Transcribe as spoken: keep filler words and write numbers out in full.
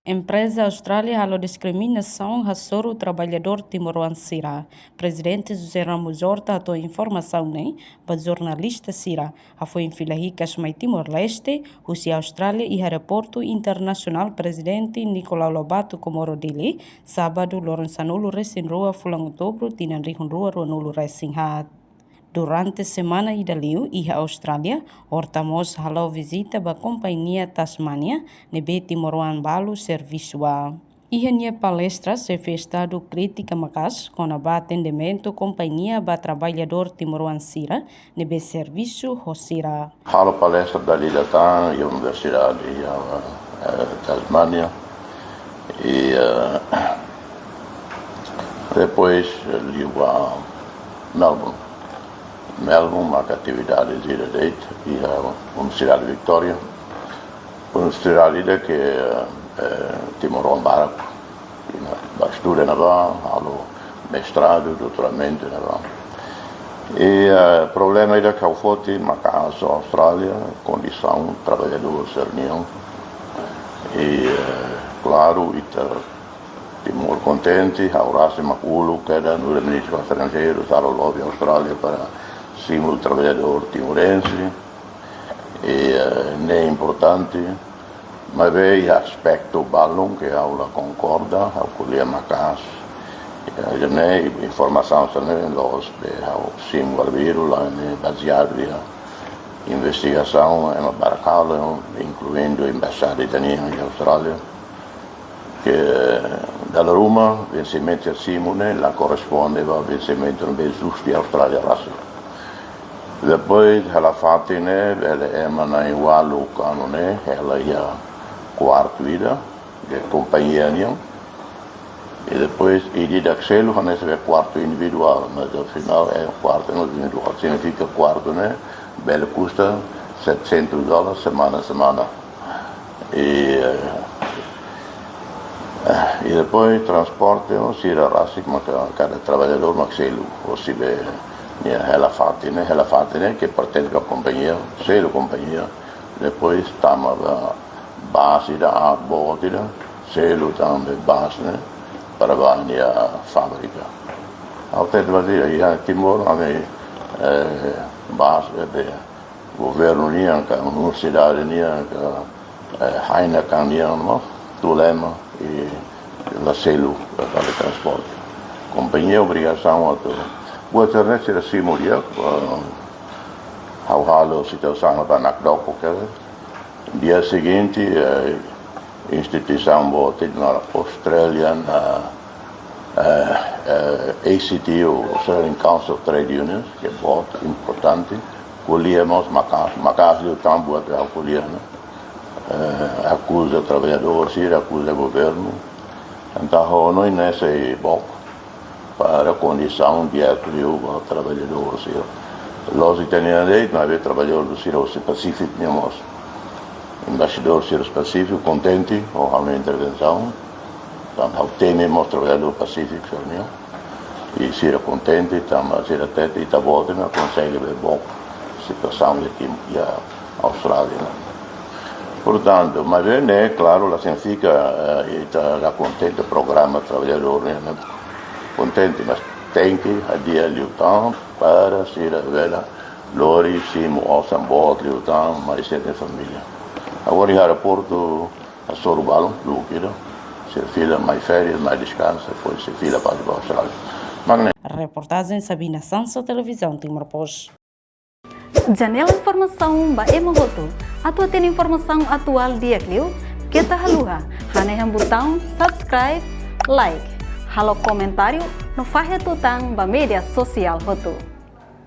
Empreza Austrália halo diskriminasaun hasoru traballadór timoroan sira. Prezidente José Ramos Horta hato'o informasaun ne'e ba jornalista sira hafoin fila hikas mai Timor-Leste husi Austrália iha Aeroportu Internasionál Prezidente Nicolau Lobato Comoro Dili, sábadu loron sanulu-resin-rua fulan Outubru tinan rihun rua ruanulu-resin-haat. Durante semana ida liu iha Austrália, Horta mós halo vizita ba kompañia Tasmania ne'ebé timoroan balu servisu ba. Iha nia palestra, Xefe Estadu kritika maka'as kona-ba atendimentu kompañia ba traballadór timoroan sira ne'ebé servisu ho sira. Halo palestra dala ida tan iha universidade iha, eh, Tasmania. I, eh, depois, eh, liu ba Melbourne. Melbourne maka atividade ida de'it iha Universidade Victoria. Universidade ida ke, eh, timoroan barak ba estuda ne'ebá, halo mestradu, doutoramentu ne'ebá. I, eh, problema ida ke ha'u foti maka'as Austrália, kondisaun traballadór sira-nian. I, eh, klaru, ita Timor kontente, ha'u rasik mak uluk kedas nu'udar Ministru Estranjeiru, halo lobby Austrália para simu traballadór timorense. I, eh, ne'e importante, maibé iha aspetu balun ke ha'u la konkorda, ha'u ko'alia maka'as. I, eh, ne'e informasaun sira-ne'e la'ós be ha'u simu arbiru, la, ne'e bazeadu iha investigasaun ema barak halo, inkluindu embaixada ita-nian iha Austrália. Ke dala ruma vensimentu simu ne'e la korresponde ba vensimentu ne'ebé justu iha Austrália rasik. Depois, hela fatin ne'e, bele ema na'in-ualu ka neen ne'e, hela iha kuartu ida, de kompañia nian. I depois, ida-idak selu hanesan be kuartu individuál, mas afinál é kuartu individuál. Signifika kuartu ne'e bele kusta setecentos dólares semana, semana. I, eh, eh, i depois transporte, no, sira rasik maka kada traballadór mak selu, ou se be nia hela fatin ne'e, hela fatin ne'e ke pertense ba kompañia, selu kompañia, depois tama ba bus ida, ah, boot ida, selu tan be bus ne'e para ba nia fábrika. Ha'u tenta ba sira, iha Timor, ami, eh, bus, eh, be, governu nian ka universidade nian ka, eh, Heineken nian, no, tula ema i la selu, eh, para transporte. Kompañia obrigasaun atu. Buat sira-ne'e sira simu di'ak, eh, ha'u halo situasaun ba nakdoko ke. Dia seguinte, eh, instituisaun boot ida naran Australian, eh, eh, eh, A C T U, Australian Council of Trade Unions, ke boot importante, ko'alia mós maka'as, maka'as liután buat ha'u ko'alia ne'e. Eh, akuza traballadór sira, akuza governu. Entaun, ha'u hanoin ne'e sei book para kondisaun di'ak liu ba traballadór sira. Lójika ita-nian de'it, maibé traballadór sira husi Pasífiku nian mós. Embaixadór sira husi Pasífiku kontente ho ha'u-nia intervensaun. Tanba ha'u temi mós traballadór Pasífiku sira-nian. I sira kontente, tanba sira hatete ita-boot ne'e konsege be book situasaun iha Tim-, iha Austrália ne'e. Portantu, maibé ne'e, klaru, la signifika, eh, ita la kontente programa traballadór ne'e, ne'e kontente, mas tenke hadi'a liután para sira bele lori simu osan boot liután mai sira-nia família. Agora, iha aeroportu, hasoru balun, luku ida, sira fila mai férias, mai deskansa, depois sira fila para ba Austrália. Mak ne'e. Reportajen Sabina Sanso, Televizaun Timor Post. Janela informasaun ba ema hotu. Atu hatene informasaun atuál di'ak liu, keta haluha hanehan butaun subscribe, like, halo komentáriu no fahe tutan ba média sosiál hotu.